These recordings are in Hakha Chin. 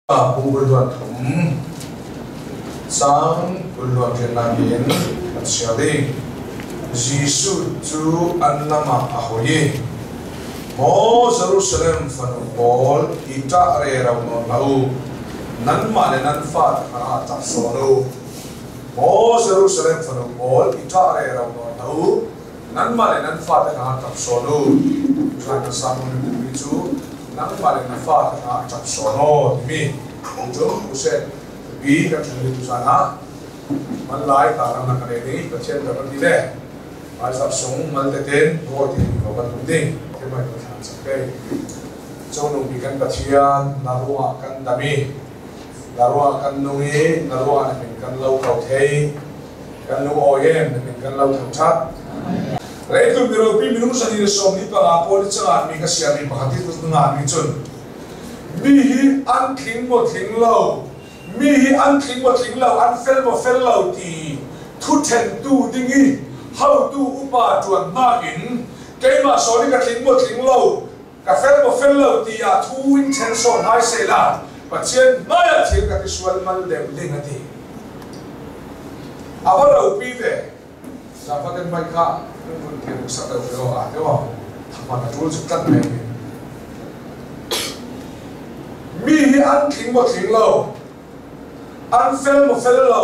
Bu luan thum cang 20 rian in an chia ding. Jesuh cu an lam ah a hoi i, Maw Jerusalem fanu pawl, i ṭah rero nawn hlah u, nanmah le nan fate kha ṭap sawn u. Maw Jerusalem fanu pawl, i ṭah rero nawn hlah u, Nangmah le nan fate hna ṭap sawn u. Tuzan kan sermon mi cu nangmah le na fate hna ṭap sawn aw timi tum useh. Pi kan ṭhun tuzan ah man lai tarang na kan ei Pathian ka kan ti le Maizap sung mal teten rawl ti ko kan tum ding. Thimai kan thlan sak pe. Conung bi kan Pathian na ruangah kan dami na ruangah kan nung i na ruangah na min kan lo ko thei. Kan lung awi em na min kan lo thangṭhat. Leitlung miropi minung sani le 45 pawl i cangan mi ka siami pakhat hi ngan mi cun mi hi an tling maw tling lo, mi hi an tling maw tling lo, an fel maw fel lo ti thuthentu ding i hotu upa ṭuan nakin keimah sawn i ka tling maw tling lo, ka fel maw fel lo ti ah thu in ṭhen sawn hai sehla Pathian hmaiah thil ka ti sual mal deuh ding a ti. A va ropi ve. Zaangfah mai kha kan vun thiam sak deuh ve ah te thaphan a ṭul cu tlat mai. Mi hi an tling maw tling lo, an fel maw fel lo,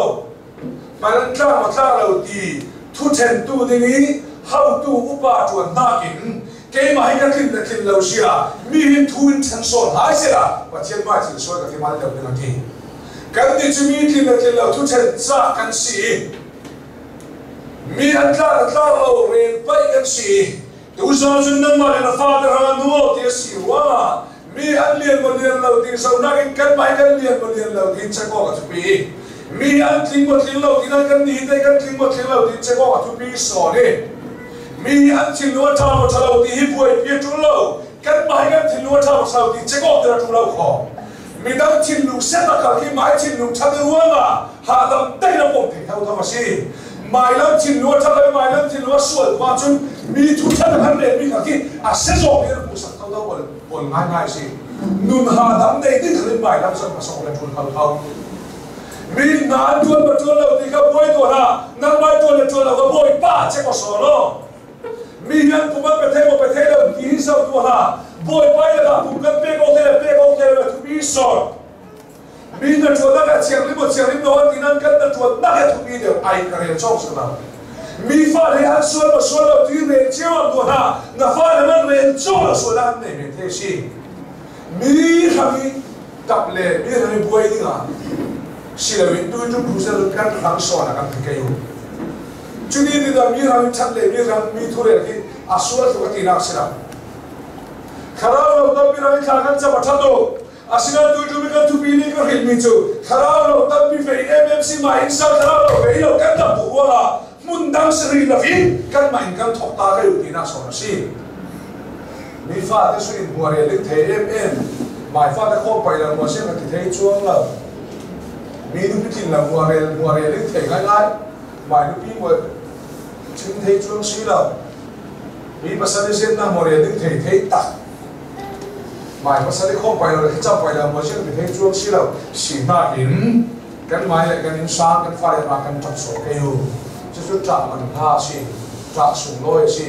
hman an tlak maw tlak lo ti thuthentu ding i hotu upa ṭuan nakin keimah hi ka tlin le tlin lo sia mi hin thu in ṭhen sawn hai sela Pathian mai thil sual ka ti mal deuh ding a ti. Kan nih cu mi tlin le tlin lo thuṭhen ca kan si i mi an tla le tla lo rel paih kan si i tuzaan cun nangmah le na fate hrangah nu ti a si ruangah mi an lian maw lian lo ti zohnak in kanmah hi kan lian maw lian lo ti check awk a thupi. Mi an tling maw tling lo ti nan kan nih hi kan tling maw tling lo ti check awk a thupi sawn i mi an thinlung a ṭha maw ṭha lo ti hi buaipi a ṭul lo, kanmah hi kan thinlung a ṭha maw ṭha lo ti check awk ti a ṭul lo kho. Midang thinlung set a kal khi mai thinlung ṭhat ruangah hahdam tein a pom thei tho tho a si. Mai lam thinlung a ṭhat lo i mai lam thinlung a sual hnu ahcun mi thu ṭhat a kan relmi kha khi a sezawng in an hmuhsak tho tho ol ngaingai a si. Nun hahdam nei ding khan in mai lam zong a song le ṭul tho tho. Mi hna an ṭuan ma ṭuan lo ti kha buai tuah hlah, nangmah ṭuan le ṭuan lo kha Bawipa check aw saw law. Mi hi an pum an pe thei maw pe thei lo ti hi zoh tuah hlah. Bawipa i lakah pum kan pek awk thei le pek awk thei lo thupi sor. Mi na ṭuannak ah thianghlim maw thianghlim lo an ti nan kan na ṭuannak he thupi deuh ai ka rel cawk si lo. Mi fale an sual maw sual lo ti rel cio am tuah hlah. Na fale man rel cawk lo sual ah an nei men the si. Mi hrang i tap le mi hrang i buai ding ah si loin tu cu Brussels kan hrang sawn ah kan ti kei u. Cuti tikah mi ram ṭhat le mi ram mi thurel hi a sual tuk a tinak si lo. Thlarau lo tampi ram i thla kan cam a ṭha tuk. Asinain tuiṭu mi kan thupi nih ka hrilhmi cu thlarau lo tampi fei MMC mah in sal thlarau lo fei lo kan tam tuk ruangah hmun dang si rih lo in kanmah in kan thawk ta kai u tinak sawn a si. Mi fate su in hua rel in thei em em mai fate khawm pai lo hua siang ka ti thei chuang lo. Mi nupi tling lo hua rel in thei ngai ngai. Mai nupi maw chim thei chuang si lo. Mi pasal i sian na maw rel ding thei thei tak. Mai pasal i khawm pai lo le thlacam pai lo maw sian mi thei chuang si lo. Si hna in kan mai le kan innsang kan fale ma kan ṭap sawh ke u. Cucu ṭah man hna a si. Ṭah sunglawi a si.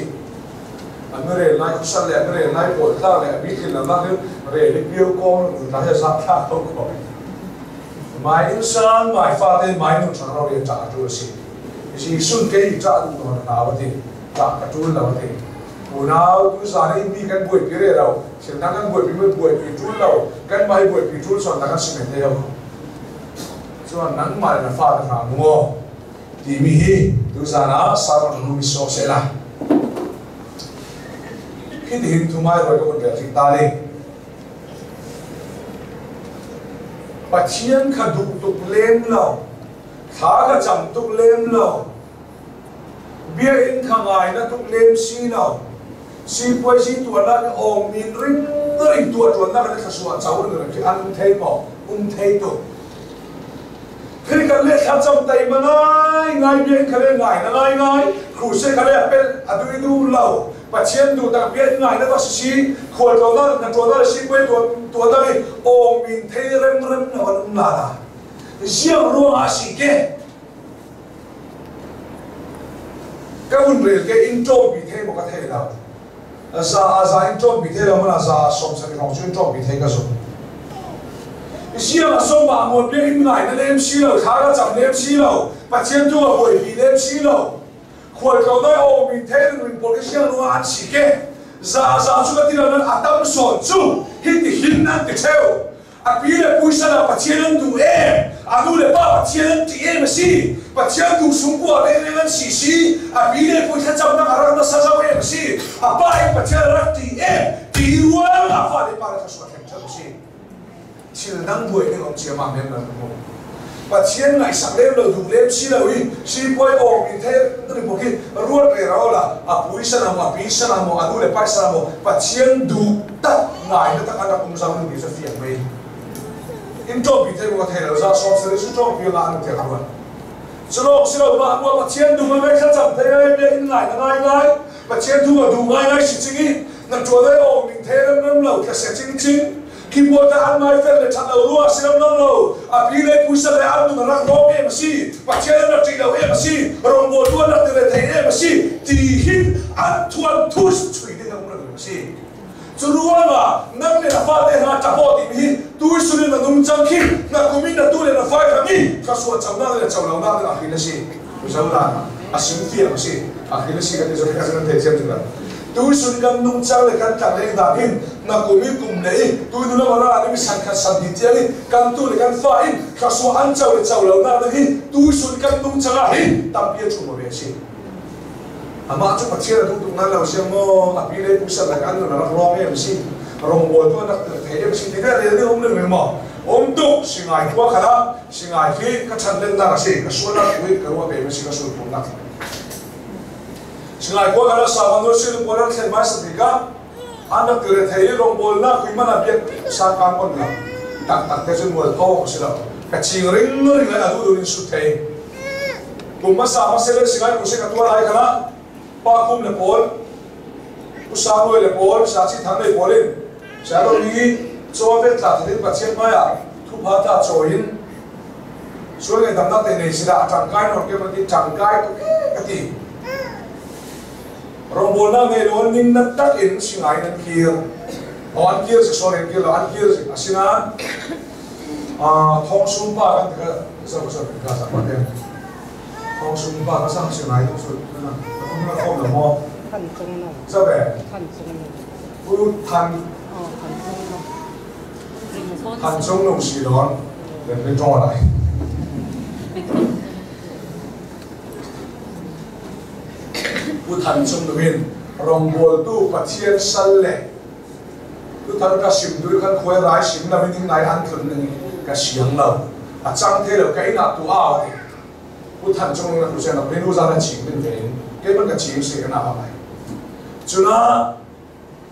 An rel nai khusal le an rel nai pawl tla le a bi tlin lo nak rel i pio kong na he za thla ko ko. Mai innsang mai fate mai nun ṭhang ro rian ṭah a ṭul a si. Jesuh kei ṭah duh nawn a nau a ti. Ṭah ka ṭul lo a ti. Unau tuzaan i mi kan buaipi re lo, thil dang kan buaipi mi buaipi ṭul lo, kanmah hi buaipi ṭul chuan kan si men te lo. Chuan nangmah le na fale hna mu aw timi hi tuzaan ah Sarah nu mi sawk sehla. Hi tihin thumai roi ka vun rel hrik ta ding. Pathian kha duh tuk lem lo, thla ka cam tuk lem lo, biakinn kha ngai na tuk lem si lo, sipuazi tuahnak awng min ring ring tuah ṭuannak in thluachuah co ring khi an um thei maw? Um thei tuk. Khi kan le thlacam tai ma ngai ngai biakinn kha le ngai na ngai ngai, crusade kha le pel a dui du lo. Pathian duh tak bia ngai na tak si khual tlawn na tuan na si puai tuan tuan tak i awng min thei rem rem na van um la la ziang ruang ah si ke ka hun rel ke in ṭawm bi thei maw ka thei lo za a za in ṭawm bi thei lo mana za som sari rong cu in ṭawm bi thei ka zum siang a som ma muan bia in ngai na lem si lo thla ka cam lem si lo Pathian tu a buai bi lem si lo khualtlawn ai aw min thei ring pawl hi siang ruang an si ke za za cu ka ti lo nan a tam sawn cu hi ti hin an ti theu a pi le puisa la Pathian an duh em a nu le pa Pathian an ti em a si Pathian duh sung kua reng reng an si si a pi le pui thlacamnak a rak nasa zo em a si a pa in Pathian a rak ti em ti ruang a fa le pa le thlasua thleng theu a si thil dang buai ding om ciammam men nan hmu Pathian ngaihsak lem lo duh lem si lo i sipuai awng mi the ni buk hi ruat re ro la a pui sana mo a pi sana mo a nu le pai sana mo Pathian duh tak ngai na tak an rak um zau nu ti cu fiang mei in ṭawm pi thei mo thei lo za som sari su ṭawm pi nga anu te ruat culong si lo ma ma Pathian duh mai thlacam thei ngai bia in ngai na ngai ngai Pathian duh a duh ngai ngai si ching i na ṭuan ai awng ning the rem rem lo tla se ching ching Keyboard ah an mai fel le that lo rua si lo lo a pi le puisa le an nun rak rawk em si Pathian an rak ṭih lo em si rawngbawl tu an rak ti le thei em si ti hin an thuan thus chui ding an um si cu ruangah nang le na fate hna ṭapaw ti hi tuisun in na nung cang khi na kum in na tu le na fai ram i thluachuah conak le co lonak ding a hrin a si Zolan a sim fiang a si a hrin a si kan ti zo ka nan thei thiam cu tuisun kan nungcang le kan tlang leng dan hin na kum i kum le i tuinu le mara ni san khat san hi tiang i kan tu le kan fa in thlasua an co le co lo nak ding hi tuisun kan nungcang ah hin tampi a thu ve si amah cu Pathian a duh tuk nan lo siang maw a pi le pu san le an nun a rak rawng em si rawngbawl tu an rak thei em si ti rel ni um le maw um tuk singai khua khala singai khi ka chan len nak a si ka sualnak tu ka ruah pe si ka sul nak Singai khua kala sawan no sil pawl an thlen mai sa tikah an rak ti rethei i rawngbawlnak hui man ah biak sangkang on la tak tak te cun mual pho a si lo ka ching ring ring le a duh duh in sut thei kum hmasa hmasa le singai pu se ka tuar ai khala pa kum le pawl pu sa nuai le pawl sa chi thang le pawl in sa lo ni chaw vet tla thin Pathian hmai ah thupha ta chaw in sual ngai damnak te nei sila a tangkai non ke man ti tangkai tu ka ti rawngbawlnak ngei lo ning na tak in singai nan kir o an kir si sorry an kir lo an kir si asinain thong sum pa kan ka za za ka za pa te thong sum pa ka sang singai tu su na na na khom lo mo Than cung no. za be Than cung no. U than Oh, than cung no. Than cung nung si lon le pe draw lai Pu Than Cung nungin rawngbawltu Pathian sal le tutan ka sim tu kan khuai rai sim lo in ngai an tlun ning ka siang lo a cang the lo ka inn ah tu a ti Pu Than Cung na tu na menu za na chim min ve in ke man ka chim se ka na ha lai cuna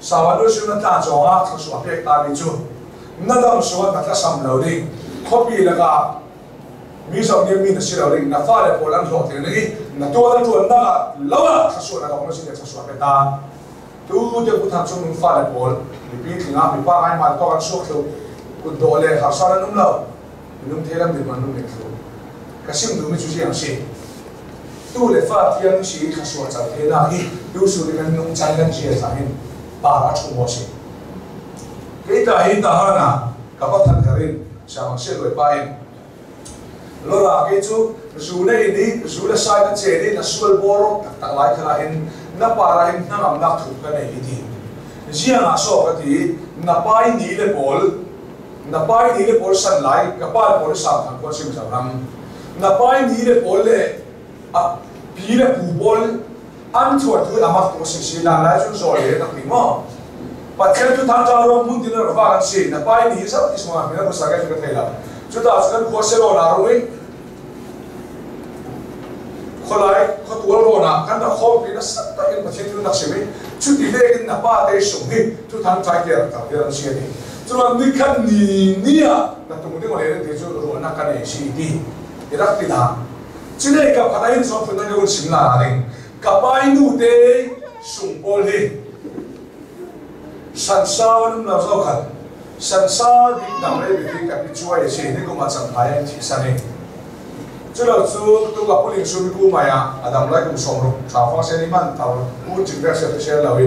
sawan lu na tla chong ah thlasua pek ta mi cu na dam suat na tla sam lo ding khopi laka mi zong nih mi na si lo ding na fale pawl an hlawh tling ding i na tuan tuan nak ah lo ah thlasua na dong na si thlasua pe ta tu te pu Thang Cung fale pawl mipi tling ah mipa ngai man to an suak thlu kut dawh le harsa nan um lo minung thelam din man nung ning thlu ka sim du mi chu siang si tu le fa thiang si thlasua chal the na hi tu su ni kan nung chan kan chia sa hin pa a thu mo si ke ta hi ta ha na ka pa than karin siang se loi pa in Lora ke cu zu na in i zu le sai na cen i na sual bawr taktak lai kha hin na para hin hnangamnak thup ka nei hi ti. Ziang ah so ka ti na pai ni le pawl na pai ni le pawl san lai ka pa le pawl sam thang ko sim ram na pai ni le pawl le a pi le pu pawl an thuat tu amak tu si si na lai cu zawl le tak ti mo Pathian tu thang cha rom mun tin ra va kan si na pai ni sa ti sma mi na sa ka ka thei la chu ta chu kan khua se lo na ro i kholai khotual ro na kan ra khom pi na sat ta in Pathian tu nak simi chu ti le in na pa te sung hi tu thang chai ke ta ke an si ni chu ran ni khan ni ni a na tung ding le ti chu ro na kan e si ti ti rak ti da chile ka phatai in so phun na kun sim la ding ka pai nu te Sung pawl hi sansau an um lo zo khat sansa bik dang le bik kan i cuai a si ni kum ah champhai an thi san i culo cu tu ka puling sumi ku mai ah a dam lai kum 60 thla fang sen i man tar un cing vek se sel lo i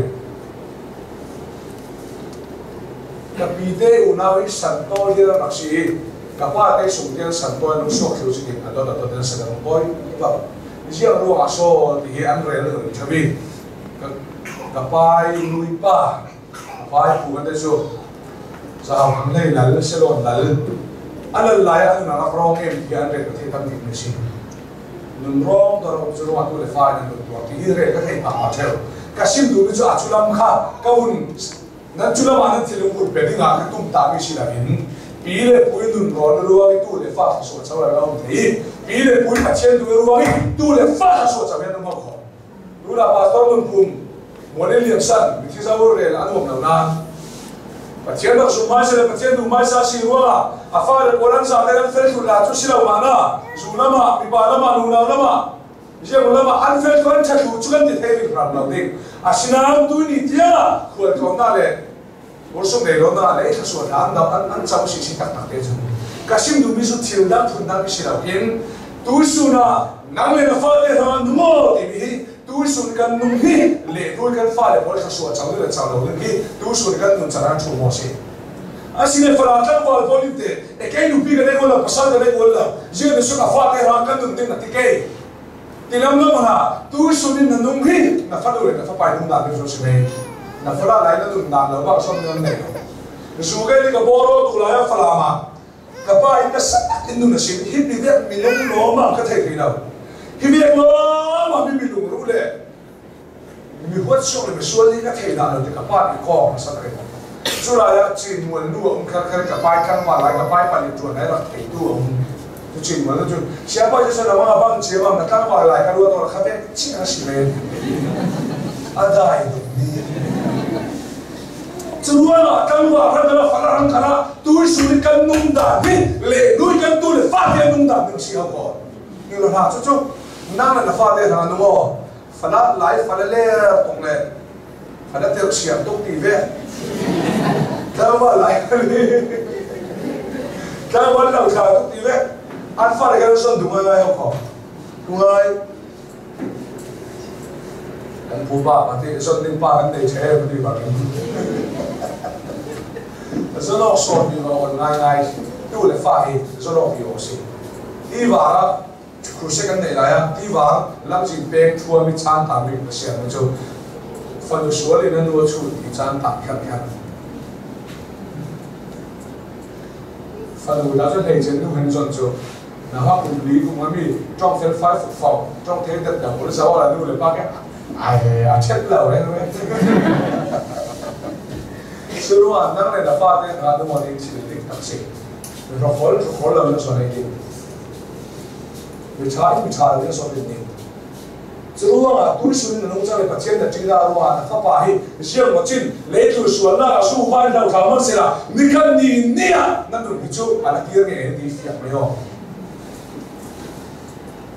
ka pi te unau i san to hi rak si i ka pa te sung tiang san to an suak thlu si a dot a dot an san an poi ba ziang ruang ah so ti hi an rel an thabi ka pai nui pa pai pu kan te chu zau hang lei lal selon lal alal lai an rak rong em ti an rel ka thei tam dik mi si nun rong to rong chu rong tu le fa in an tuar ti hi rel ka thei pa ma theu ka sim du mi chu a chulam kha ka un nan chulam ah nan thilung put pe ding ah ka tum ta mi si la in pi le pui nun ron ruang i tu le fa so chau la om thei pi le pui pathian du ruang i tu le fa so chau yan ma kho tu la pastor nun pum mone lian san mi thi zau rel an om lo na pathian bak su mai se le pathian du mai sa si ruanga a fa le koran sa te an fel tu la chu si lo ma na zu lama mi pa lama nu na lama Ziang lama an fel tu an ṭhat tu cu kan ti thei ring hram lo ding. Asinain tu ni tiang khual tlawnnak le mursum nei lo na le thluachuah hna an dam an an cam si si taktak te cu ka sim duhmi cu thil dang phun dang si lo in tuisun ah nang le na fale hna nu maw timi hi tuisun kan nung hi le tu kan fale pawl thluachuah cang le cang lo ding hi tuisun kan nun cang an thu maw si asine fala tlangval pawl in te e kei nupi ka nei lo pasal ka nei lo zian su ka fate ra kan nun ding na ti kei tilam lam ha tu sun in na nung hi na fanu le na fapai nung na ni su me na fala lai na nun na lo ba som nan nei zu ke ni ka boro tu la ya fala ma ka pa in ka sak in nun na sim hi mi ve mi nung lo ma ka thei thei lo hi ve lo ma mi mi lung ru le mi huat suak le mi sual hi ka thei dah lo ti ka pa nih kawng a sak reng. Cu lai ah cin mual nu a um kher kher ka pai thlang ma lai ka pai pal in ṭuan ai rak theitu a um. Tu cin mual nu cun siapa cu salam ah bang cia bang na tlangval lai ka ruat or kha te chin a si men. A dai tuk ni. Cu ruang ah tlangval ran kana fala ran kana tui sun kan nung dan hi le nui kan tu le fa te nung dan ding si ha ko. Ni lo hna cu cu nang le na fa te hna nu maw Falat lai fale le tung le fale tel siam tuk ti ve. Tlangval lai tlangval lo thla tuk ti ve. An fale kan son du ngai ngai ho ngai kan pupa ka ti son ding pa kan nei che ti ba kan zonok son mi ma on ngai ngai tu le fa hi zonok hi o si ti wa Crusade kan neih lai ah tiva lamzin peng thuami caan tam bik na siang cu fanu sual in a nu a chut ti caan tam khan khan fanu da cu hlei cen nu hen zon cu na ha kum li kum ami tong fel fai fuk fau tong the dat da bol zawa la nu le pa ke ai a chet lo re Suru an nang le na fa te nga nu mo ding chi ding tak si ro khol ro khol lo na so nei ding miṭha in miṭha lo in sawm ding. Cu ruangah tuisun in na nung cang i Pathian na ṭihdah ruangah na fapa hi ziang maw cin leitu sualnak ah su vai hlo hlah hmanhsehlaw nikhat ni ni ah na nun hi cu a la kir nge ti fiak mei aw.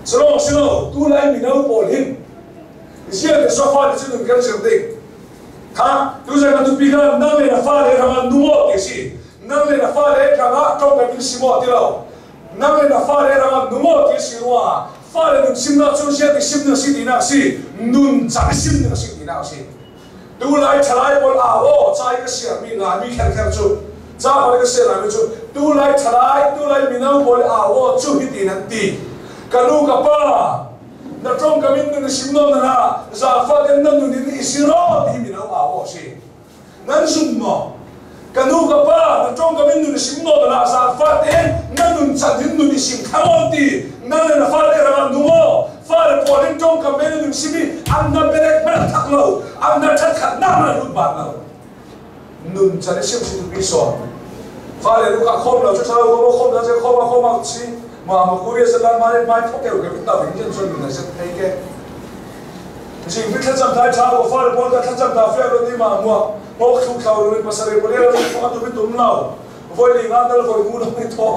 Culawng si lo, tu lai mino pawl hin ziang in sofa ti cu nun kan zir ding. Kha tuzan ka tupi kha nang le na fale rangah nu maw ti si. Nang le na fale rangah ṭong kan si maw ti lo. Nang le na fale rangah nu maw ti si ruangah fale nun simnak cu ziat i sim na si tinak si nun cang sim na si tinak si tu lai thalai pawl a aw chai ka siar mi nga mi kher kher cu cha pawl ka siar mi cu tu lai thalai tu lai mino pawl a aw cu hi ti nan ti ka nu ka pa na tong ka min nun sim no na na zafa den na nun in isiro ti mino a aw si Nan zum maw? Ka nu ka pa na ṭawngkam in nun i sim nawl ah zaangfah tein na nun can in nun i sim kha maw ti na le na fale ram ah nu maw fale pawl in ṭawngkam men in nun sim i an na belek hmanh a thak lo an na ṭhat khat nak na lut ban lo nun can i sim si tu pi sawn fale nu ka khom lo chu thalo ko khom na che khom a khom a chi ma ma kuriya salan ma mai thok ke ke ta ving jen chon na se thei ke Zingpi thlacam dai ṭha ko fale pawl ka thlacam ta fiak lo ti ma mua ngok thlu thlau ru pasarih pali ro fong atu bi tum lo voi li nga dal voi ngu lo ni tho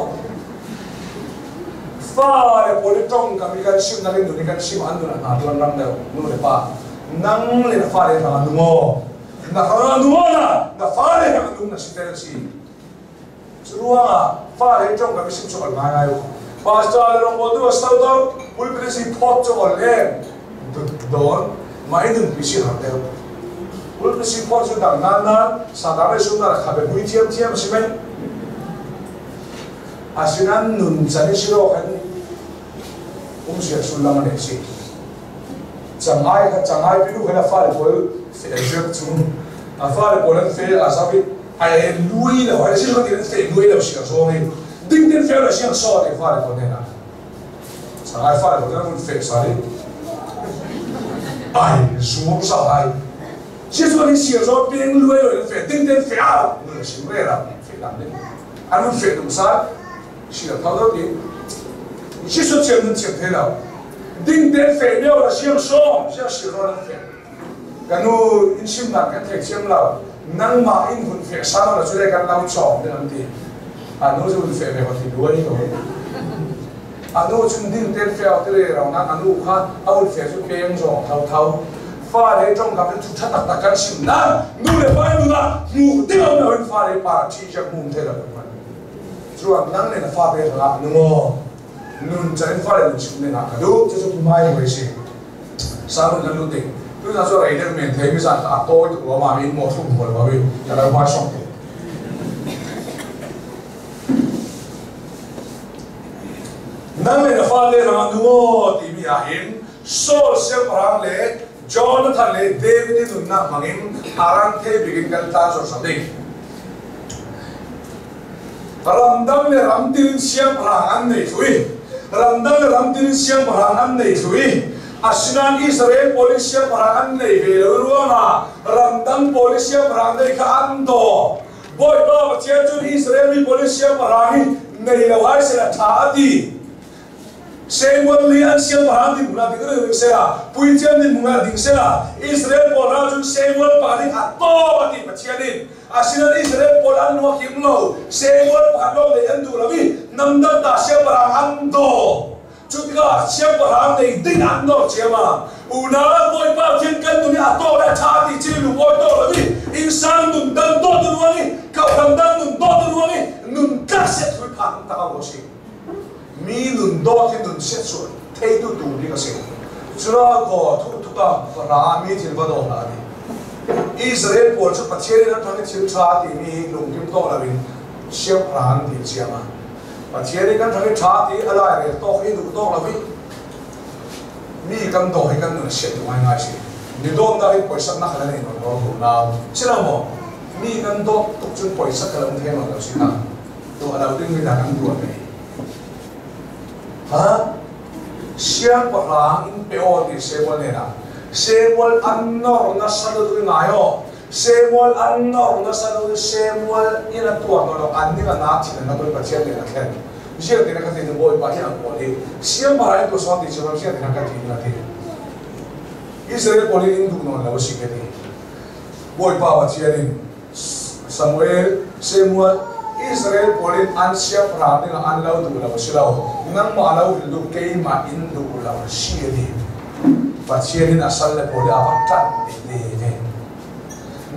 fale pawl i tong kam i kan sim nak in nu ni kan sim an nu na hna tuan ram deuh nu le pa Nang le na fale hrang nung aw. Na hrang nung aw na na fale hrang nung na si te na si. Cu ruangah fale ṭong ka sim cu ol ngai ngai u. Pastor le rawngbawl tu a sto to pulpit si phawt cu ol le don mah i nunpi si har deuh. Pulpit si phawt cu dang nan nan sadang le sum na kha be mui thiam thiam si mei. Asinan nun can i si lo khan umsia sullam a nei si. Cangai kha cangai pilu khan a fale pawl fe zir chung a fale pawl an fe a zapi ai lui lo ai si lo tin fe lui lo si zo ni ding tin fe lo siang so ti fale pawl ne na cangai fale pawl an fe sa ni ai zuam sa ai si so ni sia zo ping lui lo fe ding tin fe a nu sim re ra fe lam ni an fe dum sa si la thau do ti si so chiam nun chiam the lo ding ten fe meo la siang so siang si ro nan fe kanu in sim nak kan thek chiam lo nangmah in hun fe sa la chu le kan lau chong den an ti anu chu hun fe me ho ti duai lo anu chun ding ten fe te le rong na anu kha a hun fe chu peng zong thau thau fa le tong ka thu tha tak tak kan sim na nu le pa nu na mu te lo na hun fa le pa chi jak mum the la chuan nang le na fa te la nu mo nun chan fa le chim ne na ka du chu chu mai hoi si sa nun lu ting tu na so rei der men thei mi zan ta to tu lo ma min mo thu mo lo wi ya la ma song te nang le na fa le ra nu mo ti mi a hin Saul siang parang le Jonathan le David nun na mangin arang the bigin kan ta so sa ding ramdang le ramtin siangpahrang an nei thui ramdang le ramtin siangpahrang an nei thui asinan Israel pawl in siangpahrang an nei ve lo ruangah ramdang pawl in siangpahrang nei kha an daw Bawipa Pathian cun Israel mi pawl in siangpahrang hi nei lo hai sela tha a ti Samuel nih an siangpahrang ding hmun ah ding ring sela puithiam ding hmun ah ding sela Israel pawl ral cun Samuel pa nih a tawk a ti Pathian in asinain Israel pawl an lung a kim lo Samuel pakhat lawng nei an duh lo i namdang ta siangpahrang an daw cu tikah siangpahrang nei ding an nawr ciama unau Bawipa Pathian kan nun i a tawk le a ṭha ti cil lung awi tawk lo i innsang nun dang dawt ruang i kauhram dang nun dawt ruang i nun tlak set hui phak tak a si mi nun dawt hi nun siatsuah theitu tu bik a si. Cura kaw thu tukam ra mi thil va daw hlah ni. Israel pawl cu Pathian in an thang i thil ṭha timi hi lungkim tawk loin siangpahrang an ti ciam ah Pathian in kan thang i ṭha ti a lai rel tawk hi duh tawk lo i mi kan daw hi kan nun siat duh ngaingai si. Mi dawtnak hi poisaknak kha nei nawn ko nau. Si lo maw? Mi kan dawt tuk cun poisak kha lo thei nawn lo si na. Tuah lo dingmi dah kan tuah ve? Ha? Siangpahrang in pe aw ti Samuel hnenah Samuel an nor nasa lu tu ngai aw Samuel an nor nasa lu Samuel in a tuah no lo an ning a na thin na tu Pathian nih a thlen ziang tin ka ti tu Bawipa hi an pawl hi siangpahrang in tu sawn ti chuan ziang tin ka ti na ti Israel pawl in duh nawn lo si ka ti Bawipa Pathian in Samuel, Samuel, Israel pawl in an siangpahrang dingah an lo duh lo si lo, nangmah lo in duh, keimah in duh lo si a ti. Pathian in a salle pawl hi a va ṭanh te ve.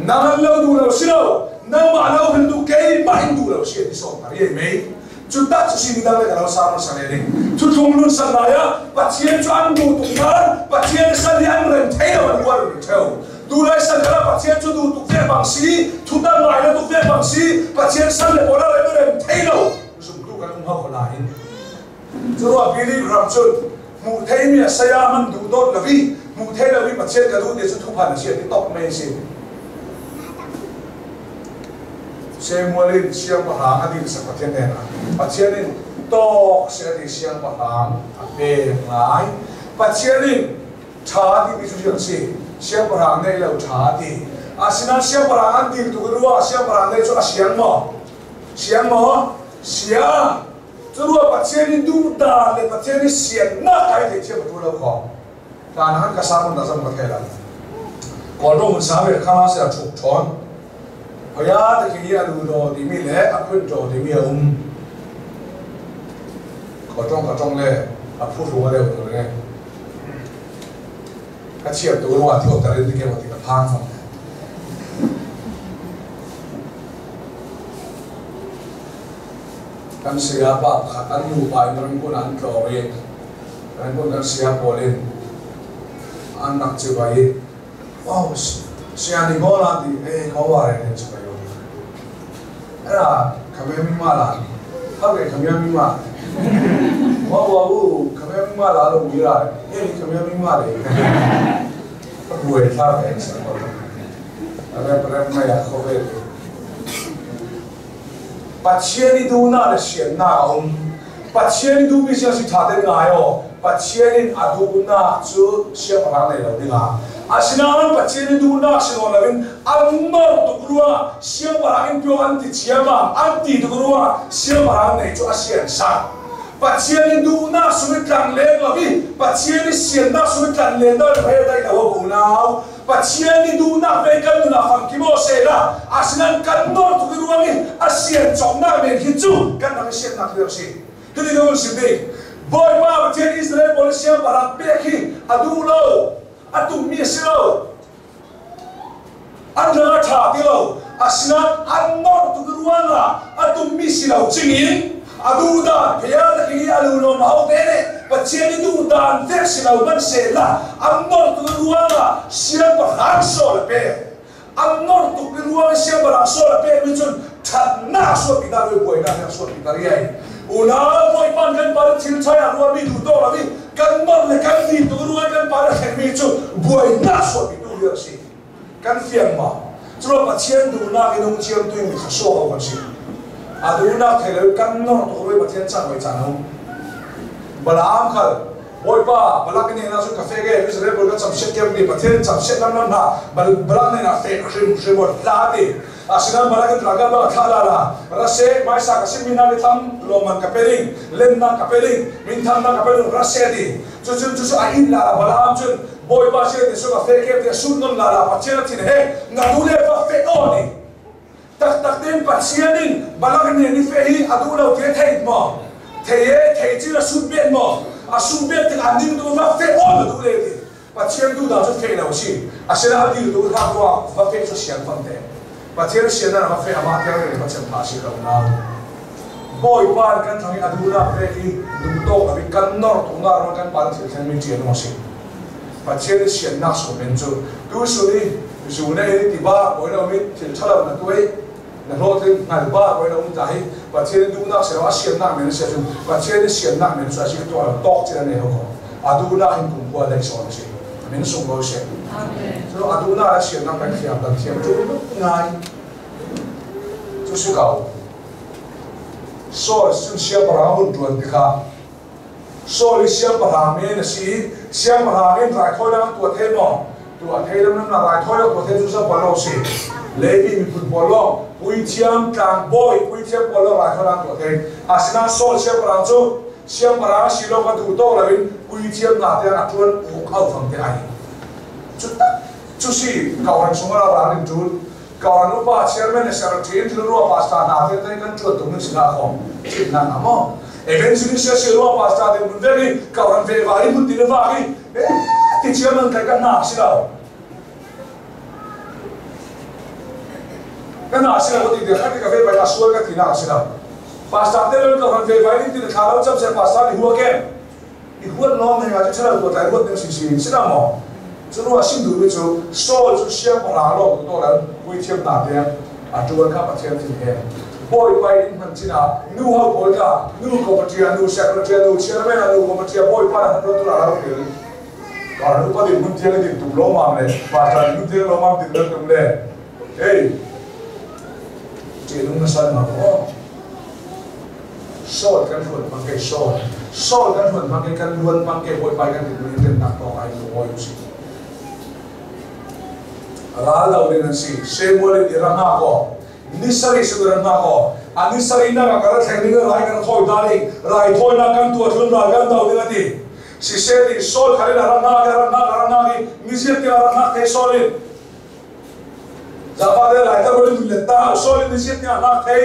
Nang an lo duh lo si lo, nangmah lo in duh, keimah in duh lo si a ti sawm ta riai mei. Cu tak cu si midang le ka lo sang sang le ding. Cu thlung lun san lai ah Pathian cu an duh tuk nain Pathian sal hi an rem thei lo an uar rem theu. Tu lai san kala Pathian cu duh tuk ve bang si, thutan lai na tuk ve bang si, Pathian sal le pawl a rem rem thei lo. Zumtu kan um hau nain. Cu ruah Billy Graham cun hmuh theimi a saya man duh dawt lo i hmuh thei lo i Pathian ka duh ti cu thuphan a si a ti top mei si. Samuel in siangpahrang a din sak Pathian hnenah Pathian in tawk seh a ti siangpahrang a pek ngai. Pathian in ṭha timi cu an si siangpahrang neih lo ṭha a ti. Asinain siangpahrang an dil tuk i ruah siangpahrang neih cu a siang maw? Siang maw? Siang. Cu ruah Pathian in duhdan le Pathian i siannak ai thei thiam a tu lo kho. Hlan han ka sa mun da zam ka thei la. Kawlro mun sa ve kha se a thuk ṭhawn. Hoya te khi a lu do timi le a khun ṭo timi a um. Ka ṭong ka ṭong le a phu ru a deuh tu le. Ka thiam tuk rua ti otar in ke ti ka phang fam. Kan saya pa pakhat an nu pa in Rangoon an tlawng i Rangoon kan saya pawl in an rak ci vai i oh saya ni ko la ti eh ko wa re ni ci vai အဲ့ဒါခမဲမိမလားဟုတ်ကဲ့ခမဲမိမဝါဝါဘူးခမဲမိမလားလို့မေးတာအေးခမဲမိမလေဘွယ်ထားတယ်ဆိုတော့အဲ့ဒါပြမရခေါ်ပဲ Pathian i duhnak le siannak a um. Pathian i duhmi si si ṭha tein ngai aw. Pathian in a duhnak cu siangpahrang nei lo dingah. Asinain Pathian i duhnak si nawn loin an nor tuk ruangah siangpahrang in pio an ti ciammam an ti tuk ruangah siangpahrang nei cu a sian sak. Pathian i duhnak sung i tlang leng lo i Pathian i siannak sung i tlan len dal he dai lo unau. Pathian i duhnak ve kan nun ah famkim aw sehla asinain kan nor tuk i ruang i a sian cawknak men hi cu kan rak i siannak hi a si. Hiti ka vun sim bik. Bawipa Pathian Israel pawl siangpahrang pek hi a duh lo, a tummi a si lo. An ral a ṭha ti lo. Asinain an nor tuk i ruangah a tummi si lo cingin a duhdan phia tak i a lu lawm ho te nih Pathian i duhdan vek si lo hmanhsehla an nor tuk i ruangah siangpahrang sawl a pek. An nor tuk i ruang i siangpahrang sawl a pekmi cun ṭhatnak suahpi hna le buainak he suahpi hna riai. Unau Bawipa kan pa thil ṭha ah ruahmi duh tawk lo i kan nor le kan nih tuk ruang kan pa le thlengmi cu buainak suahpi tu hi a si. Kan fiang ma? Culo Pathian duhnak in um thiam tu mi kha sawh ko kan si. A duhnak thei lo kan nor tuk rui Pathian cang wei caan um. Balaam khal Bawipa Balak ne na cun ka fek e Israel pawl ka camsiat tiang ni Pathian camsiat lam lam hna Balak ne na fek hrim hrim la ti asinain Balak in ralkap bang a thlah la la rase maisa ka sim mi hna ni tam lawman ka pe ding lennak ka pe ding minthangnak ka pe ding rase ti cucun cucu a in la la Balaam cun Bawipa sin ti sung a fe kem ti a sun non la la Pathian a thin he na du le va fe o ni taktak tein Pathian in Balak ne ni fe hi a duh lo ti thei maw thei e thei chin a sun bet maw a sun bet tik an ning tu va fe o na du le ti Pathian du da chu fe lo si asina a dil tu tha tua va fe chu sian fam te Pathian sian na va fe ama ter ne Pathian pha si lo na Bawipa kan thang i a duhnak pek i duhtawk lo in kan nor tuk na ruang kan pa thil thlen mi ṭian a si. Pathian i siannak sawm in cu tu sun i zu na in ti ba koi lo mi thil ṭhalo na tuai na hlawhtling hngal ba koi lo um ta hi Pathian i duhnak si lo a siannak men si ahcun Pathian i siannak men cu a si tuah lo tawk chin an nei ho ko a duhnak in kumkhua dai sawn a si min sunglawi si cu a duhnak le siannak kan thiam kan thiam cu ngai cu si ko Saul cu siangpahrang hun ṭuan tikah Saul i siangpahrang men a si i siangpahrang in raithawinak an tuah thei maw? Tuah thei lo nan raithawinak tuah thei cu sapa lo si. Levi miphun pawl lawng puithiam tlangbawi puithiam pawl lawng raithawinak an tuah thei. Asinain Saul siangpahrang cu siangpahrang a si lo kha duh tawk loin puithiam hna tiang a ṭuan uk au fang te ai. Cu tak cu si kauhan chungah ral in ṭul Kawan upa chairman le secretary thilrua pastor hna te te kan ṭuan tuk ning si hna khom thimnak hna maw evangelist si rua pastor te mun vek i kawan ve va i mun ti le va i ti chairman kai kan hna si lo kan hna si lo ti te khat ka ve bai a sual ka ti na si lo pastor te lo kawan ve vai ti thla lo cham se pastor ni hua kem i huat lawng ne nga cu thalo tuah tlai ruat ding si si si na maw cu ruah sim duhmi cu Saul cu siangpahrang lawng tu lan puithiam hna tiang a ṭuan kha Pathian thin he bawipa in hman cin ah nu ho pawl kha nu committee nu secretary nu chairman nu committee bawipa na ṭuan tu la lo til kar nu pa din mun tiang din tum lo mam le pastor mun tiang lo mam din lo tum le hey ṭihnung na san ma ko Saul kan hruan hmang ke Saul Saul kan hruan hmang ke kan luan hmang ke Bawipa kan thinlung in remnak tawk ai lungawi usih. Ral lo ding an si. Samuel in i ram hna kaw ni sarih sin ram hna kaw a ni sarih nak ah kan thleng ding rai kan thawi ta ding rai thawinak kan tuah thun ral kan do ding a ti. Siseh nih Saul kha in a ram hna a ram hna a ram hna i niziat tiang a ram hna thei Saul in Zapa te lai ta rolin le ta Saul in niziat tiang a hnak thei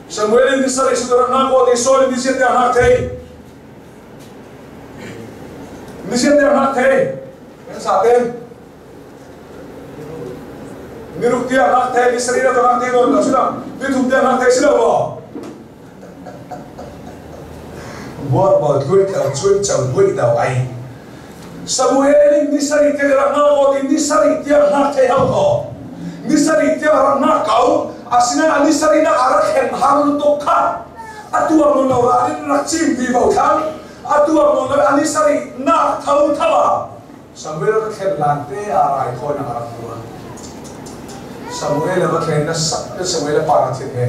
Samuel in nisarih sutaran hna kaw ti Saul in nisiat tiang hna thei. Ni siat tiang hngak thei. Kan sa ten. Niruk tiang hngak thei, ni sarih na ka hngak thei nawn lo si lo. Ni thum tiang hngak thei si lo maw? Buar bo tluai tau chuan chau luai dau ai. Samuel in ni sarih tiang rak ngak ko ti ni sarih tiang hngak thei hau ko. Ni sarih tiang rak ngak ko. Asinain ni sarih nak a rak hen har lutuk kha. Atu ang non lo ra in rak chim ti bo thang. Atu ang non lo ani sarih nak tho thawa. Samuel ka thlen lan te a rai thawi nak a rak tuah. Samuel a va thlen na sak te Samuel a pa na thin he.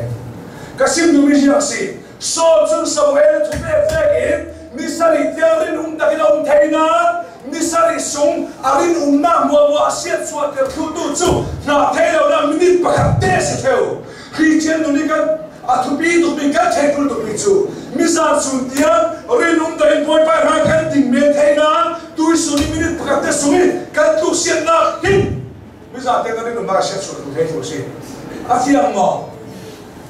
Ka sim duhmi hi a si. Saul cun Samuel thu pek fek in ni sarih tiang rin um takin a um thei nain ni sarih sung a rin umnak muamua a siat chuahter thlutu cu hna thei lo na minute pakhat te si theu. Christian nu nih kan a thupi tukmi kan theih tukmi cu mizan sun tiang rin um takin Bawipa hmai kan ding men thei nain tuisun i minute pakhat te sung i kan tluk siatnak hin mizan te kan rin um a siat chuah tu thei thu si. A fiang maw?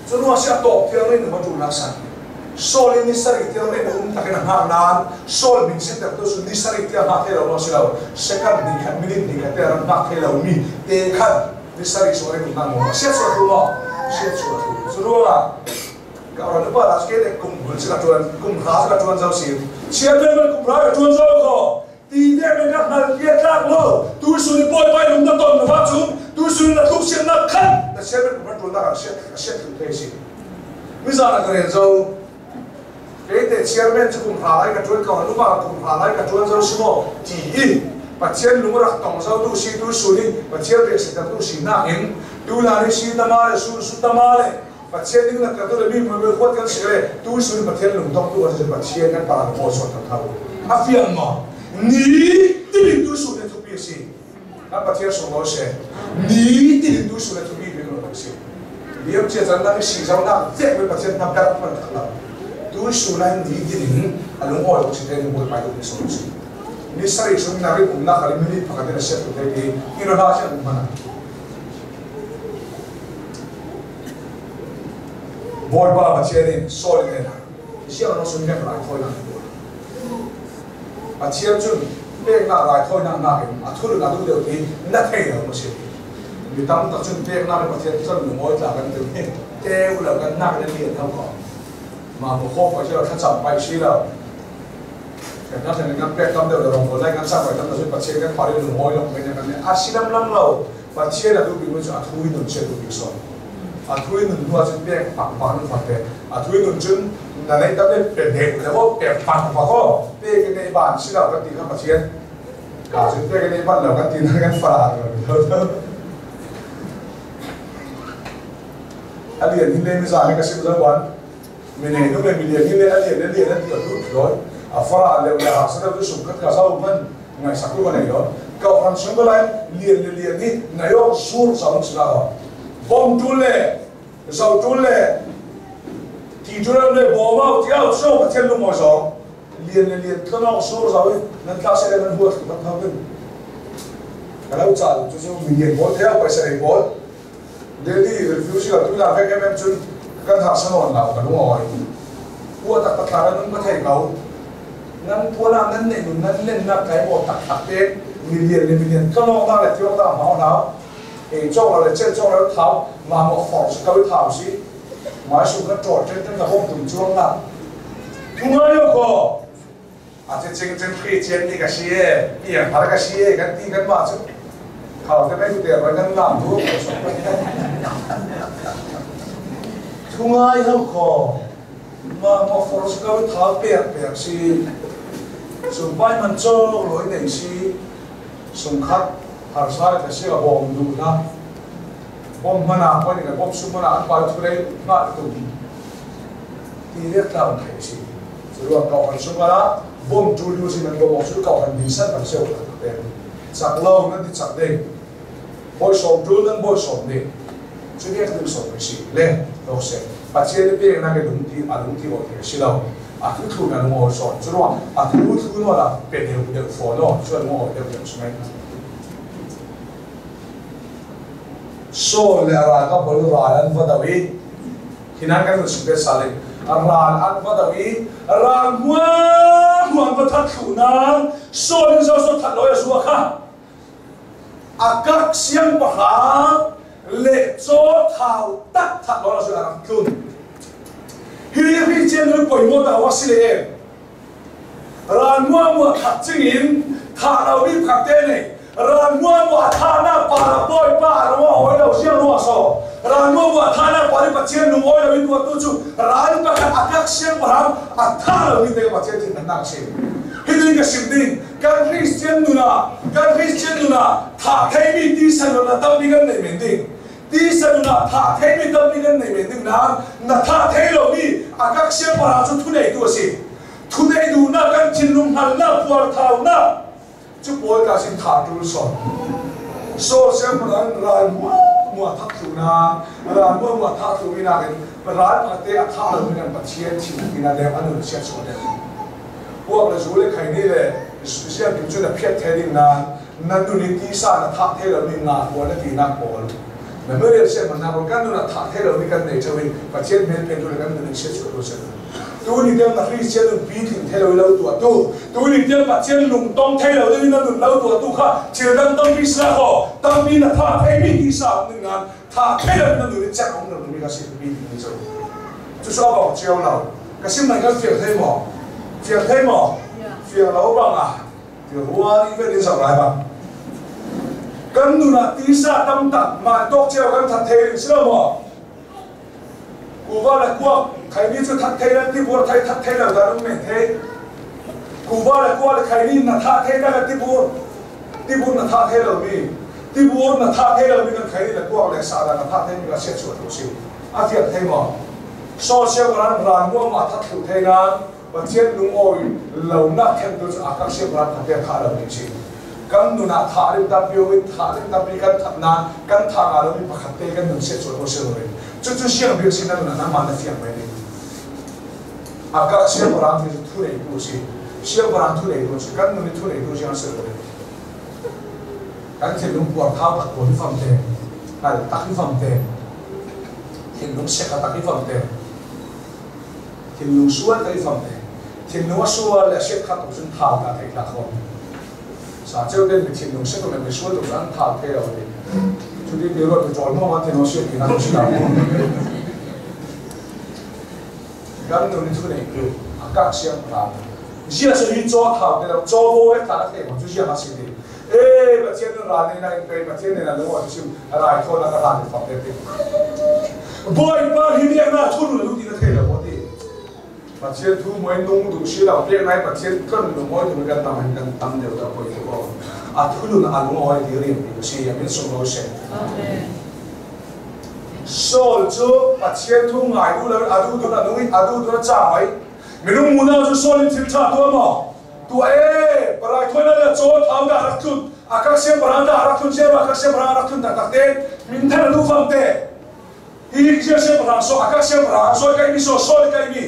Cu ruang si a tawk tiang rin um a ṭul nak san. Saul in ni sarih tiang rin um takin a hngak nain Saul min sitter tu cu ni sarih tiang hngak thei lo ruang si lo. Second ni khat minute ni khat te ram hngak thei lo mi te khan ni sarih sung rin um hna maw? Siat chuah thu maw? Siat chuah thu. Cu ruangah ka ron upa la ke te kum hul si ka ṭuan kum hra si ka ṭuan zo si. Chiat men kum hra ka ṭuan zo ko. Ti te men ka hngal tia tlak lo. Tu sun i bawipa lung na ton na va chung tu sun na tluk sian na khan na sian men kum hra ṭuan nak ah siat siat thu thei si. Mizan a ka rel zo. Kei te chairman cu kum hra lai ka ṭuan ko nupa kum hra lai ka ṭuan zo si maw ti i Pathian lung rak tong zo tu si tu sun i Pathian rian si tu si nak in tu la ni si tama le su su tama le Pathian ding nak ka tu le mi mui huat kan si le tu sun Pathian lung tong tu kan Pathian kan para mo so than thau a fiang ma ni tilin tu sun ne thupi si kan Pathian sung lo se ni tilin tu sun ne thupi bi lo si liam chia chan nak si zau nak vek we Pathian nam dar man tak lo tu su na ni tilin alung oi si te ni bol pai tu so si ni sari sung na ri um na khali minute pakhat na set tu te ki ino na sia um mana Bawipa Pathian in Saul in na sia no sun nek rai thoi na Pathian cun peknak raithawinak nakin a thul a duh deuh ti na thei lo maw si? Mi tam tak cun peknak in Pathian cun lungawi tla kan ti hi teu lo kan nak in lian hau ko. Ma mu khop pa si lo thlacam pai si lo. Kan nak in kan pek tam deuh le rong lai kan sak pai tam cun Pathian kan pari lungawi lo men kan a si lam lam lo Pathian a duh bik cu a thui nun che duh bik so. A thui nun hnu ah cun pek pak pak nun fak te. A thui nun cun na nei tam le pe dek le ko pe pak pak ko pe ke nei ban si lo kan ti kha Pathian ka cun pe ke nei ban lo kan ti na kan fara a lian hin le mi za he ka sim zo wan mi nei nu le mi lian hin le a lian le lian an ti lu loi a fara le le ha sa tu sum khat ka sa man ngai sak lu nei lo ka ran sung ko lai lian le lian ni nai ok sur sa mun sila bom tu le zo tu le ti tu le bo ma ti au so Pathian lu mo zo lian le lian thlonok sur zo nan tla se nan huat kan thau din ka lo cha chu chu mi lian bol theo paisa ei bol daily refuse ka tu la vek em em chun kan ha sanon la ka lu oi ua tak tak la nun ka thei kau nan pua nan nei nun nan len na kai bo tak tak te mi lian le mi lian thlonok na le tiok ta ma na ei chok la le chen chok la thau ma mo for ka thau si ma su ka trot chen chen ka hom tum chuang na thu ngai yo ko a che ching chen khi chen ni ka si e piang phar ka si e kan ti kan ma chu khao te mai tu te ra kan lam tu thu ngai ho ko ma mo for ka thau pek pek si su pai man cho loi nei si sung khat har sa ka si a bom du na bom mana ko ni ka bom su mana an pa thu rei ma tu ti riak tlau thei si chu ruang kau han su mana bom tu lu si nan bom su kau han ni san kan seu ta te chak lo nan ti chak ding boi som tu nan boi som ni chu riak tu som si le lo se Pathian ni pek na ke lung ti a lung ti o the si lo a thu thu na lung o so chu ruang a thu thu no la pe deu deu fo no chu lung o deu deu su mai so le ra ka bol ral an va dawi hinan kan su pe sale ral an va dawi ral mua That hnu an va that thlu nain Saul in zoh that lo a zua kha Agag siangpahrang le caw thau tak that lo a rak tlun. Hi ri cian nu poi mo ta wa si le em. Ral mua mua that ching in tha lo mi phak te ne ral mua mua tha na pa la poi pa ro oi lo siang ruwa so ral mua mua tha na pa ri pathian lung oi lo in tu tu chu ral pa khat Agag siangpahrang a tha lo mi te pathian thin nak si. Hi tin ka sim ding Kan Christian nun ah kan Christian nun ah thah theimi tisa nun ah tampi kan nei men ding. Tisa nun ah thah theimi tampi kan nei men ding nain na thah thei lomi a kak siangpahrang cu thuneitu a si. Thunei duhnak kan thinlung hngalhnak puarthaunak cu pawl ka sin thah ṭul sawm. Saul siangpahrang ral muah thak thlu na ral muah thah thlu mi nakin ral pakhat te a thah lomi kan Pathian thin tina deuh a nun chiat chuah deuh. Puak le zu le khaini le ziangkim cu na phiat the ding nain na nun i tisa na thah the lomi nga pawl na tinak pawl na merial sianhmannak pawl kan nun ah thah the lomi kan nei ṭheo i Pathian hmel phen tu le kan nun in siat chuah tu si. Tu ni tiang na Christian nun pi tling the lo i lo tuah tu tu ni tiang Pathian lungtong the lo ding in na nun lo tuah tu kha thil dang tampi si kaw tampi na thah theimi tisa um ding nain thah the lo na nun in cek um lo mi kha si pi tling cu cu cu a bawk cio lo. Ka sim nan kan fiang thei maw? Fiang thei maw? Fiang lo bang ah ti rual i vel in zoh lai bang. Kan nun ah tisa tam tak mah tawk cio kan that thei ring si lo maw? Kuva le kuak khaini cu that thei lan tibur thei that thei lo dan um men thei. Kuva le kuak le khaini na tha thei na kan tibur tibur na tha thei lo mi tibur na tha thei lo mi kan khaini le kuak le sa na tha thei mi ka siat chuah tu si. A fiang thei maw? Social ran ran muangmah that thlu thei nain Pathian lungawi lonak khen tu cu a kan siam ran kha thah lo ding si. Kan nun ah thah rim tampi um in thah rim tampi kan that nain kan thah nga lomi pakhat te kan nun siat sual ko si lo in cucu siang bik si na nun ah nangmah na fiang ve ding. A ka siangpahrang ti cu thu neitu si. Siangpahrang thu neitu si. Kan nun i thu neitu siang si lo ding. Kan thinlung puar thau tak ko hi fam te. Hngal tak hi fam te. Thinlung sek a tak i fam te. Thinlung sual ka i fam te. Thinlung a sual le a sek khat tuk cun thau ta thei hlah kho. Sa ceu ten mi thinlung sek le mi sual tuk cun an thau thei lo ti. Cu ti ti ruat mi ṭawl mo ma thinlung sek ti na si lo. Kan nun i thu nei tu a kak siang pran. Zia cu hi chaw thau te lo chaw bo he tla the mo cu zia ma si ti. Ee Pathian nun ral nei na in pei Pathian nei na lung a chim rai thaw na ka hlan in fak te ti. Bawipa hi biak na thu lu ti na thei lo ti. Pathian thu moi nung du si lo pek nai Pathian kan lung oi tu kan tam kan tam deuh ta poi ko. A thu lu na a lung oi ti rin ti si amin sung lo se. Amen. Saul cu Pathian thu ngai du lo a du dun a nung i a du dun a ca mai. Minung munau cu Saul in thil ṭha tuah maw? Tuah ee, parai thuai le caw thau dah rak tlun, a kak siangpahrang dah rak tlun siangpahrang a kak siangpahrang rak tlun taktak te, minthar a duh fam te. Hi cia siangpahrang so a kak siangpahrang sawi kai mi so sawi kai mi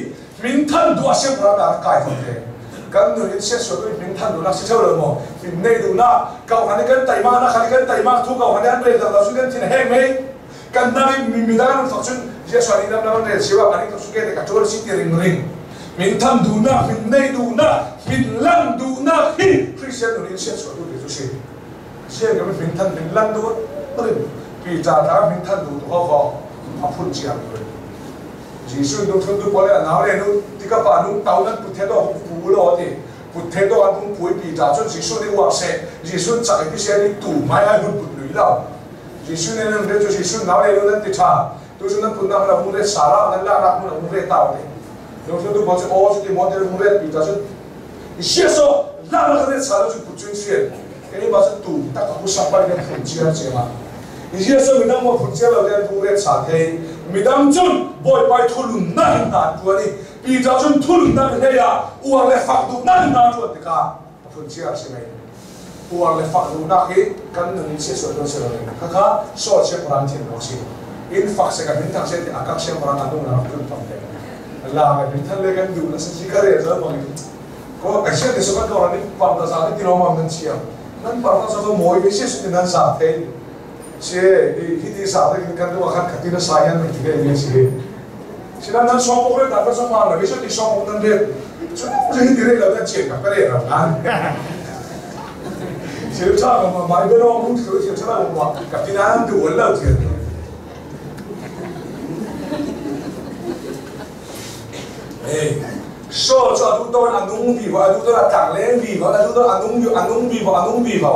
minthan duh a siangpahrang dah rak kai fam te. Kan nun in siat suat minthan duhnak si theo lo maw? Min nei duhnak, kau han kan taima na khan kan taima thu kau han an rel lo su kan thin heng mei. Kan nang in mi dang fak cun Jesuh nih lam lam rel siwa kan tuk suke te ka ṭuan si ti ring ring. Min tham duhnak, min nei duhnak, min lang duhnak hi Christian nun in siat suat tu ti cu si. Sian kan min than min lang duh rin pi cha ta min than duh tu ho ho a phun chiang rin. Jesuh nu thun tu pole a nau le nu tika pa nu tau nan put the do pu lo ti put the do an hung pui pi ta chun Jesuh nih uak se Jesuh chak i se ni tu mai ai hun put lui lo Jesuh nih nan re cu Jesuh nau le nu nan ti ṭha tu cu nan putnak na hung re sara nan laknak hmun a hung re tau te lungthin tu pawl cu aw cu ti maw ti hung re pi ta cun sia so laknak re sara cu put cun sian kei ma cu tu tak a hu sak bal kan phun chiar chiang ah sia so midang mo phun chiar lo ten hung re sa thei midang cun bawipai thulun na hin na tuan i pi ta cun thulun na hlei ah uar le fak duh na hin na tuan tikah a phun chiar si mei uar le fak duhnak hi kan nun in siasual tawn si lo ning khakha Saul siangpahrang thin rawk si in fak se kan min thang se ti akak siangpahrang an nung rak tun tam te la ka min than le kan duh na sa chi ka re zo bang ko ka sia te so kan ko ran par da za te ti lo mam nan chiam nan par da za zo moi ve sia su nan sa the se hi ti sa te kan du khan khatina sa yan ti ke ni si. Sila nan song ko ta ka sama la biso ti song nan re. Chu hi ti re la ta chen ka re ra nan. Siu cha ma mai be ro mu thu siu cha la wa ka ti nan du wal lo ti. Hey, so cho adu ton anung vi wa adu ton atang leng vi wa adu ton anung yu anung vi wa anung vi wa.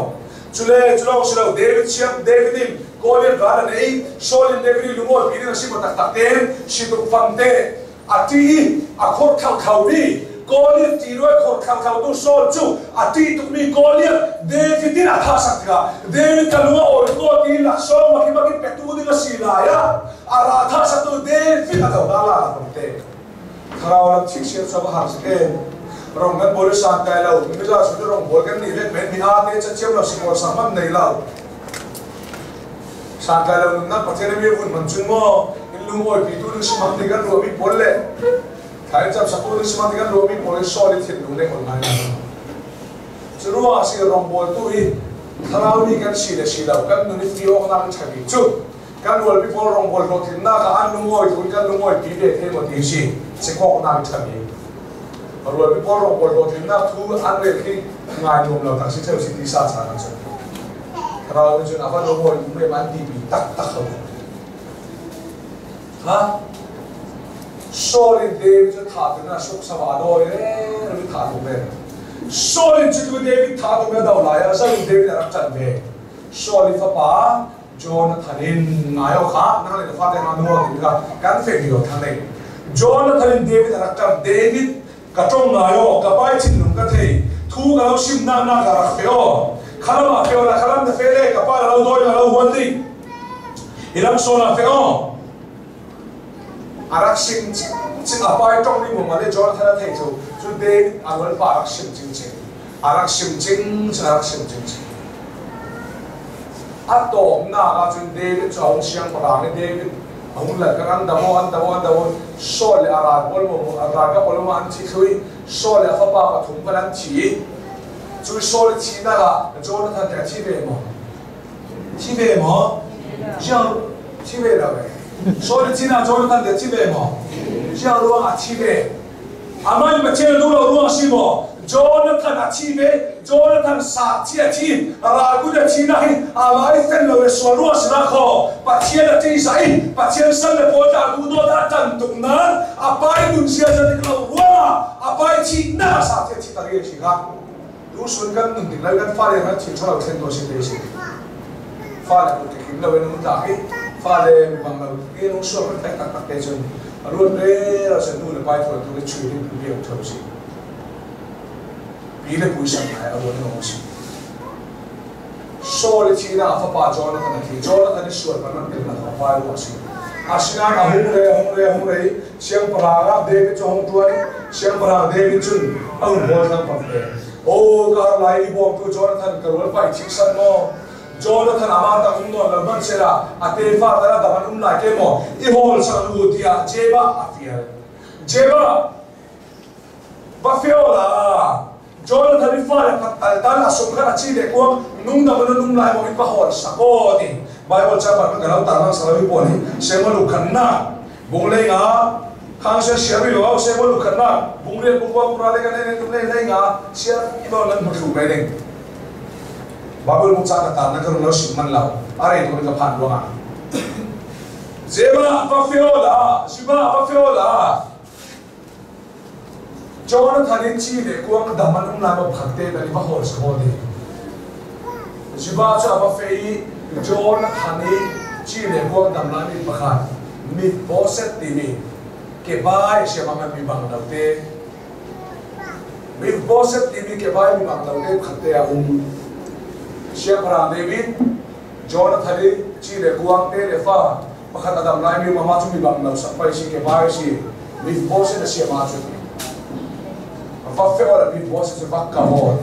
Chule chulo silo David siam David in Goliath ral an ei Saul in David lungawi pi ding a si maw taktak tein situk fang te a ṭih i a khor khaukhau mi Goliath ṭih ruai khor khaukhau tu Saul cu a ṭih tukmi Goliath David in a thahsak tikah David ka lung a awi ko ti laksawng maki maki petu ding a si lai ah a ra thahsaktu David a do hna la la te thlarau lam chikchiar cu a va har si te rong kan bawl san kai lo miza su rong bawl kan nih vek men mi a te cha chiam lo sikol sang man nei lo san kai lo nunnak Pathian mi vun man chun mo in lungawi pi tu ding simang ti kan ruah mi pawl le thlai cam saktu ding simang ti kan ruah mi pawl i sawl i thinlung le online cu ruah si rong bawl tu hi thlarau mi kan si le si lo kan nun i fi awk nak ṭha bik cu kan rualpi pawl rawngbawl hlawhtlinnak ah an lungawi tu in kan lungawi pi ve the maw ti si sikawknak ṭha bik rualpi pawl rawngbawl hlawhtlinnak thu an rel khi ngai nuam lo tak si theu si ti sa caan ah cun thlarau nih cun a va lungawi um em an ti pi tak tak ho ha Saul in David cu tha tu na suk sama dawi re ri tha tu ve Saul in cu David tha tu na do lai a Saul in David a rak chan ve Saul i fapa Jonathan in ngai o kha nang le na fate hna nuang ti kha kan fe mi lo thang nei Jonathan in David a rak ṭam David ka ṭong ngai o ka pai thinlung ka thei thu ka lo sim na na ka rak fe o khalam a fe o la khalam na fe le ka pa la lo doi la lo huan ding ilam so la fe o a rak sim ching a pai ṭong mi mu ma le Jonathan a thei cu cu David a rual pa rak sim ching ching a rak sim ching a rak sim ching ching A tawknak ahcun David cu a hung siangpahrang i David a hung lal khan an damo an damo an damo Saul le a ral pawl maw a ralkap pawl maw an thi thlu i Saul le a fapa pathum khan an thi i cu Saul i thihnak ah Jonathan teh a thi ve maw? Thi ve maw? Siang thi ve lo ve. Saul i thihnak Jonathan teh thi ve maw? Siang ruangah thi ve. Amah nih Pathian a duh lo ruang a si maw? Jonathan a thi ve. Jonathan sa thi a thi. Ral kut a thi nak hi amah i fel lo le sual ruang si na khaw. Pathian a ṭihzah i Pathian sal le pawl tah duh dawt a ṭan tuk nain a pai nun sia zat lo ruangah a pai thihnak ah sa thi a thi ta ri a si kha. Tusun kan nun ding lai kan fale han thil ṭhalo thlen tuah si te si. Fale kut ke kim lo in um tlak i fale mi bang lo ke nung sual kan tak tak te cun ruat re ra se nu le pai thual tu le chui ding pi biak tho si. Pi le pui sang ngai a ruat no si. Saul i thihnak a fapa Jonathan a thi. Jonathan i sual man an tel na pai ruah si. Asinain a hung re a hung re a hung re i siangpahrang ah David cu a hung ṭuan i siangpahrang David cun a hun hawl thang pang ve. Aw ka har lai i bawmtu Jonathan ka rual pai chik san maw? Jonathan amah tak um nawn lo hmanhsehlaw a tefa tal a dang an um lai te maw? I hawl sang u tiah Jebah a fial. Jebah va fial la Jonathan i fale khat tal a sung khan a chi le kuang nungdam in an um lai maw in va hawl sak aw ti Bible ca pa kan lo tar lang salawi pawl hi Samuel u khan na bung lei nga khang sia sia ri lo Samuel u khan na bung rian bung wa bung ra le kan nei tum nei lei nga sia i lo lan mu thlu mai ding Bible mung cha ka tar na ka lo sim man lo are tu ka phan ruangah Zema va fiola Zima va fiola Jonathan in ci le kuang dam an um lai maw pakhat te kan i va hawl si haw ding. Ziba cu a va feh i Jonathan i ci le kuang dam lai mi pakhat Mephibosheth timi kebai siamang an mi bang lo te Mephibosheth timi kebai mi bang lo te pakhat te a um. Siangpahrang David Jonathan i ci le kuang te le fa pakhat a dam laimi mama cu mi bang lo sak pai si ke pai si mi boss na siam ah cun va fe ora mi boss cu va ka ho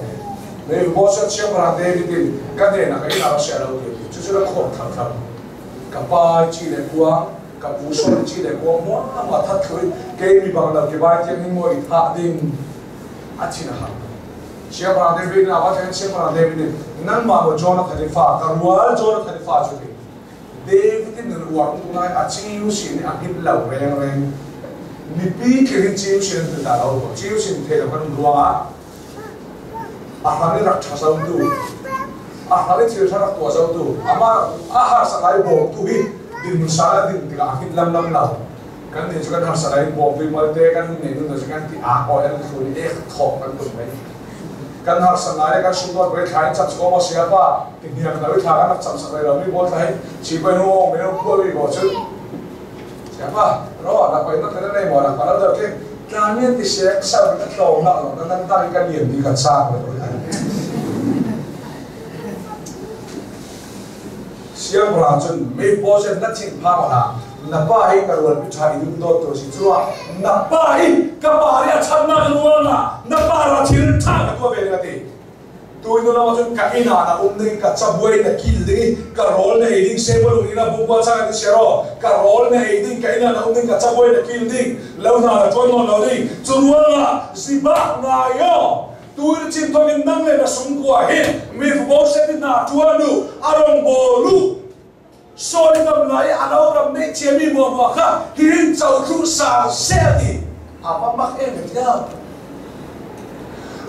mi boss chiang ra David in ka ne na ka ina sia lo ti chu chu la khor thang thang ka pa chi le kuang ka pu son chi le kuang mo ma that thui ke mi bang lo ke bai tiang in mo i tha ding a chin ha Siang Parang David na wa then Siang Parang David in nan ma mo Jonathan Khalifa ka rual Jonathan Khalifa chu ti David in nun uar tuk lai a chiu si nih a hngilh lo rengreng. Mipi tling in Jews sin an dah lo. Jews sin thei lo kan um ruangah a hram i rak ṭha zotu, a hram i thil ṭha rak tuah zotu, amah a harsa ngai bawmtu hi din sang a din tikah a hngilh lamlam lo. Kan nih cu kan harsa ngai bawmtu malte kan hun nei nun cu kan ti aa kawi an thlu i ek thawk kan tum mei. Kan harsa ngai le kan sunglawi ko i thla in cam ko maw saya pa ti hniang lo i thla kan rak cam sak lai lo mi bawl thla hi chi koi nu ong me khua wi ko cun siapa ro na koi na thana nei mo na pa lo ke tla mi ti sek sa ka tlong na lo na nan ta ka lian di ka cha ko siang ra cun me po sen na chin pha ma na pa hi ka rual pi tha i dum dot to si chua na pa hi ka pa ri a chan na rual na na pa ra thil tha ka tua ve na ti Tuinu lam ahcun ka inn ah na um ding, ka cabuai na kil ding i ka rawl na ei ding, sebawlung inn ah bungkua cang in si raw, ka rawl na ei ding, ka inn ah na um ding, ka cabuai na kil ding, lo hna na ṭuan nawn lo ding. Cu ruangah zibak ngai aw, tuinu cin thawk in nang le na sungkua hi mi Mephibosheth in hna ṭuan u, a rong bawl u. Saul ram lai a lo ram neih ciami muamua kha hihin co thlu sal seh ti a va mak em tiah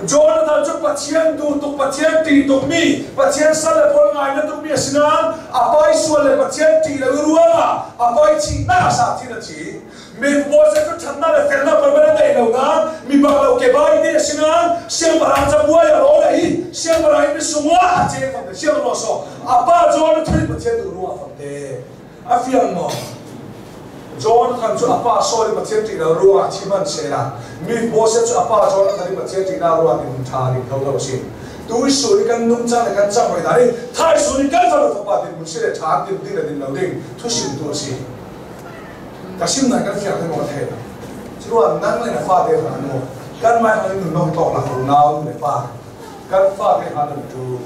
Jonathan cu Pathian duh tuk Pathian ṭih tukmi Pathian sal le pawl ngai na tukmi a si nain a pai sual le Pathian ṭih lo ruangah a pai chihnak sa thin a thi. Mephibosheth cu ṭhatnak le felnak banban a ngei lo nain mi bak lo kebai te a si nain siangpahrang cabuai a rawl a i siangpahrang in misung ah a ceng fam te siangpahrang so a pa Jonathan Pathian duh ruangah fam te a fiang maw? Jonathan cu a pa Saul i Pathian ṭih lo ruangah thi hmanhsehlaw Mephibosheth cu a pa Jonathan i Pathian ṭihnak ruangah minung ṭha ding kho lo a si. Tuisun i kan nungcang le kan cang hoi hna i thaisun i kan fanu fapa dinhmun si le ṭha an ding le din lo ding thusimtu a si. Ka sim nai kan fiang te maw thei lo. Curuang nang le na fate hna nu kan mai hna nun nok tawk lak nau le pa kan fate hna nun tu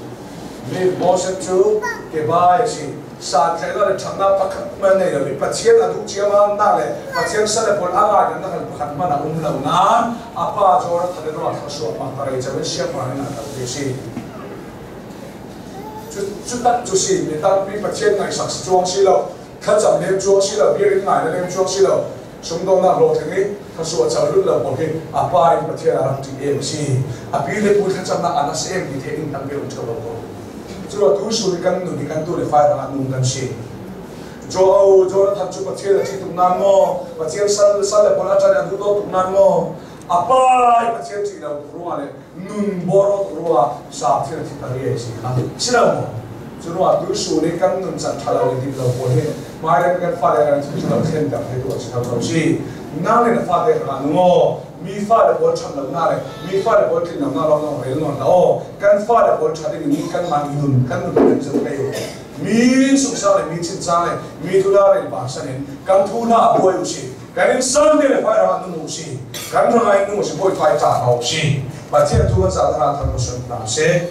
Mephibosheth cu kebai a si. Santlaih le ṭhatnak pakhat hmanh nei lo i Pathian a duh ciammam nak le Pathian sal le pawl a ngai nak pakhat hmanh a um lo nain a pa Jonathan le ruah thluachuah mak tarei cem in siangpahrang in a kal ti a si. Cu tak cu si mi tampi Pathian ngaihsak si cuang si lo thlacam lem cuang si lo biakinn ngai le lem cuang si lo sungdawnak hlawhtling i thluachuah co lut lo pawl hi a pa in Pathian a rak ṭih em a si. A pi le pu thlacamnak an a si em ti theih in tampi um ṭheo lo ko. Cu tu sur i kan nun i kan tu le fai rangah nung kan si. Jo Jonathan cu Pathian a ṭih tuk nan maw? Pathian sal sal le pawl a ṭan a duh dawt tuk nan maw? A pa i Pathian ṭih lo tuk ruangah le nun bor tuk ruangah sa thil a thi ta ri ai si kha. Si lo maw? Cu ruangah tu sur i kan nun can ṭha lo le dik lo pawl hi hmailei kan fale kan thil ṭha lo thlen ter thei tu a si kho lo si. Nang le na fate hrangah nu maw? Mi fale pawl ṭhat lonak le mi fale pawl tlin lonak lawng lawng rel nawn hlah aw. Kan fale pawl ṭha ding in kanmah nun kan nun kan zoh thei u. Mi sungsa le mi cincang le mi thula rel pa san in kan thu hna buai u si. Kan in san te le fai rang nung u si. Kan rangai nung u si bawi fai ta hna u si. Pathian thu kan sa thana than ko sun hna se.